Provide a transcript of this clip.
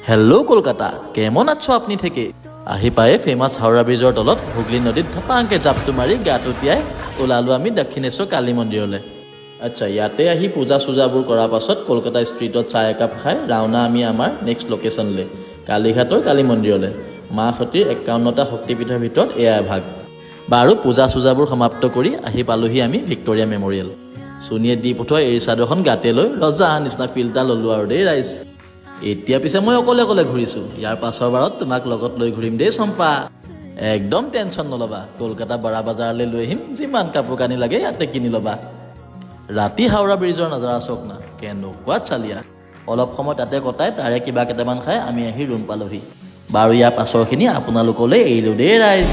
Hello' Kolkata, কেমন আছো আপনি থেকে? আহি পায়ে ফেমাছ হাওৰা ব্ৰিজৰ তলত হুগলী নদীত ধপাংকে জাপটো মাৰি গাটো তিয়াই ওলালো আমি দক্ষিণেশ্বৰ কালী মন্দিৰলৈ। আচ্ছা, ইয়াতে আহি পূজা চূজাবোৰ কৰাৰ পাছত কলকাতা ষ্ট্ৰীটত চাহ একাপ খাই ৰাওনা আমি আমাৰ নেক্সট লোকেশ্যনলৈ, কালীঘাটৰ কালী মন্দিৰলৈ। মা সতীৰ 51টা শক্তিপীঠৰ ভিতৰত এয়া এভাগ। বাৰু, পূজা চূজাবোৰ সমাপ্ত কৰি আহি পালোহি আমি ভিক্টৰিয়া মেমৰিয়েল। চুনীয়ে দি পঠোৱা এৰী চাদৰখন গাতে লৈ ৰজা নিচিনা ফিল এটা ল'লোঁ আৰু দেই ৰাইজ। এতিয়া পিছে মই অকলে অকলে ঘূৰিছোঁ। ইয়াৰ পাছৰ বাৰত তোমাক লগত লৈ ঘূৰিম দেই চম্পা। একদম টেনশ্যন নল'বা, কলকাতা বৰা বজাৰলৈ লৈ আহিম। যিমান কাপোৰ কানি লাগে ইয়াতে কিনি ল'বা। ৰাতি হাওৰা ব্ৰিজৰ নাজাৰা চাওক না, কেনেকুৱা চালিয়া! অলপ সময় তাতে কটাই তাৰে কিবা কেইটামান খাই আমি আহি ৰুম পালোহি। বাৰু, ইয়াৰ পাছৰখিনি আপোনালোকলৈ এৰিলোঁ দেই ৰাইজ।